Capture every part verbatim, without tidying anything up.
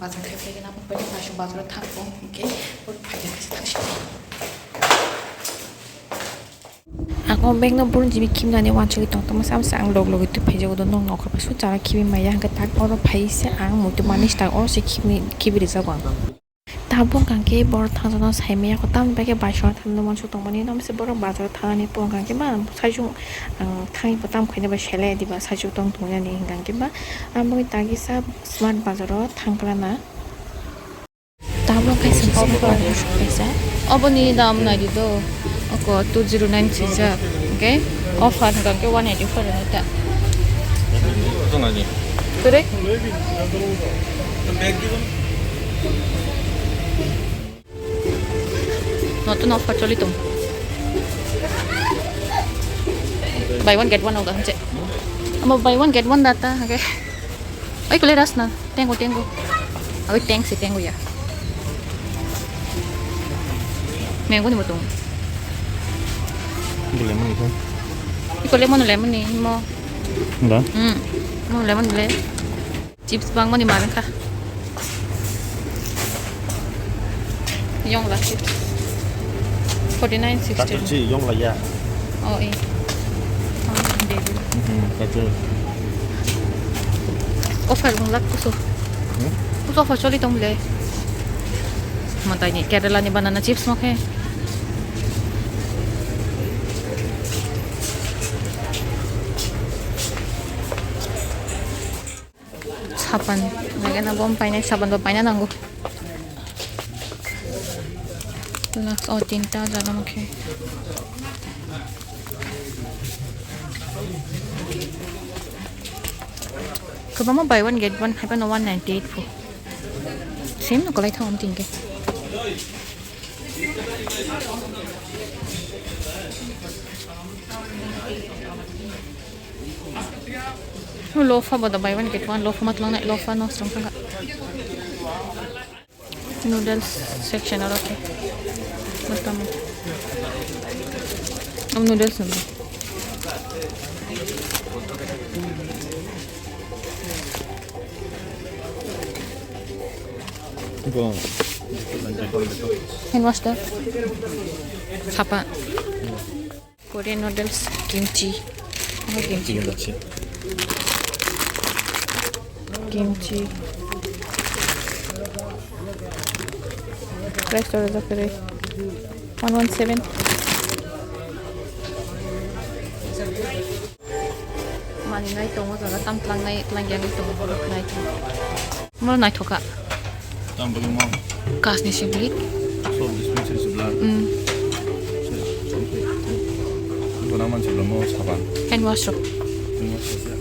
Bazar khe phai gana, phai gana, bazar o thang kho, hwnkhe phai gana khe thang si. Ang o bag no burun jimi khimnani uansugwi tong tongma samsa ang log logwi twi phaijago do, nokha bai su chana khibi maya, hwnkhe tak oro phai se ang muitu manwi se tak oro se khibi, khibi rijak ang. Tabuk hwnkhe borok thangjakno sai maya kho, tamni bagwi baisongo thangna uansuk tongmani, nokha se borok bazar o thangnani phuru hwnkhe ba saichung ang thangwi bo tam khaina bai selai diba saichung tong tongnani hwnkhe ba, amo tagisa smart bazar o thangkhlana. Tabuk kaisa kaisa. Oboni dam naidi do. Oko two zero nine swijak. Okay? Offer hwnkha khe one eighty four rwna ta. Kwrwi? Notun offer choli tong. Buy one get one oga hwnse. Amo buy one get one data, okay? Ai, kule ras na. Tengo, tengo. Oi, teng si, tengo ya. Mango ni botong. Iko lemon ito. Iko lemon, lemon ni, mo. Enggak. Hmm. Mo lemon le. Chips bang mani marang kha. Yong la chips. Forty nine sixty. Kacang si yong la ya. Oh, eh. Oh, baby. Mhm, kacang. Offer bung lak kuso. Hmm? Kuso offer choli tong le. Matai ni Kerala ni banana chips mo khe. Sapan, lagi na bom paina, sapan bo paina nango. Lux, oh, tinta jala mokhe. Kwbangma buy one get one, hai phano one ninety eight pho. Same no kwlai thang tinke. Lofa bodo buy one get one, lofa matwlangna, lofa no strong thangkha. Noodles section oro khe. Bottom. Am noodles no. Hand wash da. Sapa. Korean noodles, kimchi. Ano kimchi. Kimchi. Kimchi. Price oro jak kwrwi. One one seven. Mani nai tongo jaga tam tlangnai, tlangyangwi tongo borok nai tongo. Mo naithokha. Tam bagwi mo? Kasni sibli. Sob dispensary sibla. Hmm. Gona man sibla mo saban. Hand wash rok. Hand wash rok ya.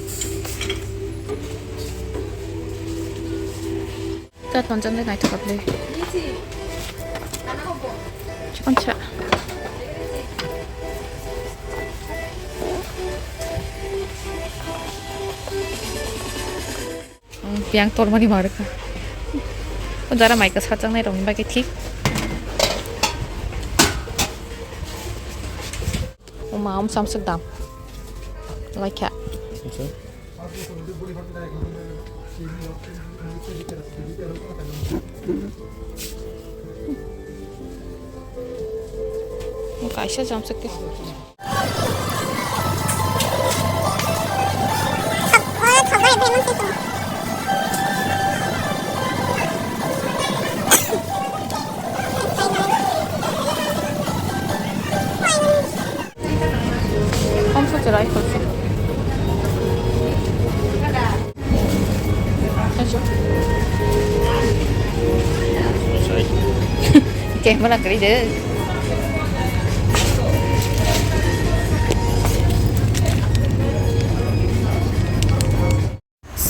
Chat tonjak le naithok le. Chikon cha. Piang tormani marwkha. O jara mai kwchajak nai rokni bagwi thik. O ma, um, samswk dam. Laikha. Kaisa samswk khe. Hamsa cherai khoroksa. Camera kwrwi de.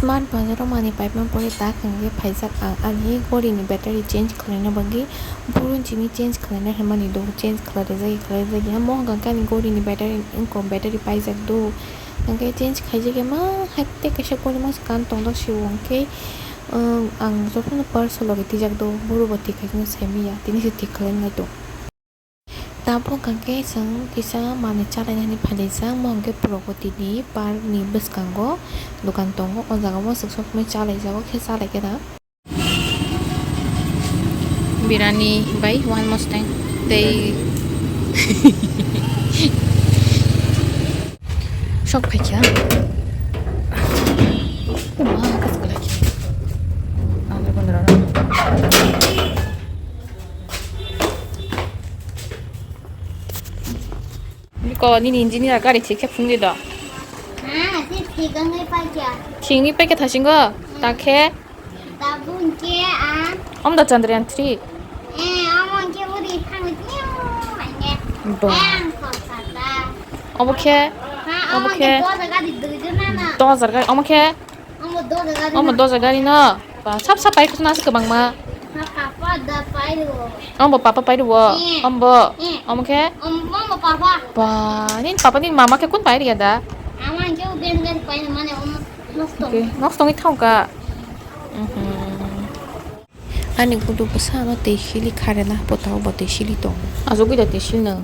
Smart Bazar o manwi paima pore tak hwnkhe phaijak ang ani gori ni battery change khlaina bagwi. Buru chini change khlaina hinmani do, change khlai rijak, khlai rijak ya. Mo hwnkha khe ani gori ni battery, wngkha battery paijak do. Hwnkhe change khaijak ya ma, hai tei kaisa gori masa kan tongdok se o hwnkhe, um, ang jotono purse o logi twijak do, buru bo thik khaijak no sai manya, tini se thik khlai nai do. Tabuk hwnkhe chwng kisa manwi chalainani phailaijak, mo hwnkhe Pragati ni park ni bwskango dokan tongo, o jaga o chwng sob somoi chalaijago khe chalaikhe na. Birani bai one Mustang tei sok phaikha. Uma, kas kalaki. Ang rai bandra. Niko nini engineer gari thik khe phung di do. Ha, si thik wngwi paikha. Thik wngwi paikha thasingo, ta khe? Tabuk khe ang. Om da Chandrayaan three. Eh, omo khe uri thangwi tniu, mane. Ba. Ang khorsa ta. Obo khe? Ha, obo khe? Dos hajar gari dui jona na. Dos hajar gari, omo khe? Omo dos hajar gari. Omo dos hajar gari no. Ba, sap sap pai khosna se kwbangma. Ha, papa da pai rwo. Omo papa pai rwo. Eh. Omo. Eh. Omo khe? Om-, omo papa. Ba, nini papa nini mama khe kun pai rwya da? Ama khe ben gari pai mane omo nosto. Okay, nosto wngwi thangkha. Mhm. Ani gudu bwsa ano tei sili kharena, potao bo tei sili tongo. Asugwi da tei sili nang.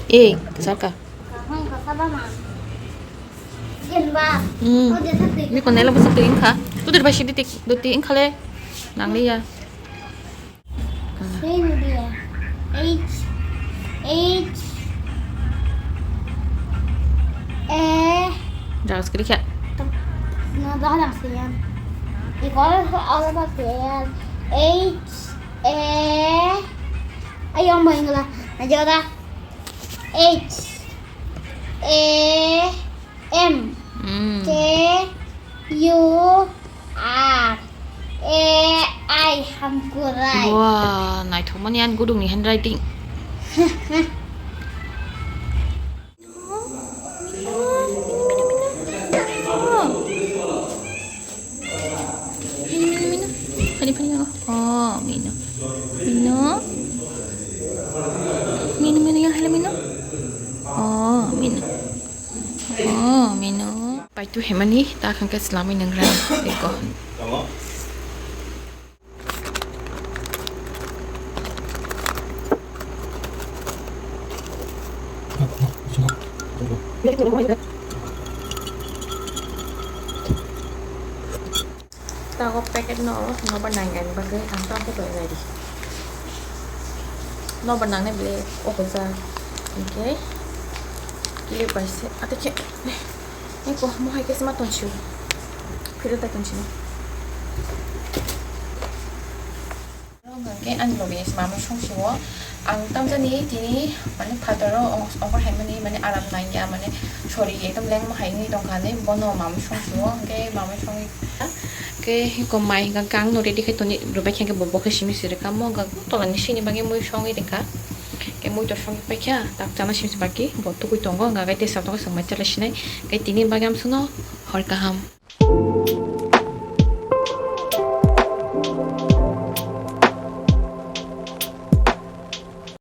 Ei, saka. Hmm. Biko nela bwsa twi wngkha. Tudur bai sidi tik, do twi wngkha le. Nangliya. Sini dia. H, H, A. Jaga sekali kya? No, dah dah siyan. Ikaw, all of us yan. H, A. Ay, ang ba ingla. Nandiyo da. H, A, M, hmm, K, U, R, A, I, hamkurai. Wah, naithokmani ani gudungni handwriting. Minu, minu, minu. Pani, pani, oh. Oh, minu. Minu. Minu, minu, yang hala minu. Oh, minu. Oh, minu. Pai tu hemani, ta khangke selami nengran. Eko. Tago packet no nobar nangnai bagwi ang tamo khe tongwi nai di. Nobar nangnai bele o kwchak hinkhe clip bai se ate khe eko mohai khe se ma tonsio. Phiro ta tonsino. Hwnkhe ani logi mamwi songsio. Ang tamjani tini mane phataro ongkhor haimani mane aram nangya mane sori ekdom lengma hai wngwi tongkha hinwi bono mamwi songsio. Hwnkhe mamwi songwi hwnkhe hiko mai hwnkha khe ang no ready khai toni rwbaikha hwnkhe bo bokhe simi se rwkha mo hwnkha tolani sini bagwi mui songwi rwkha. Hwnkhe mui to songwi paikha tak chana simi se bagwi bo tugui tongo hwnkha khe tesa tongo chwng mai chala sinai hwnkhe tini bagwi amsongno hor kaham.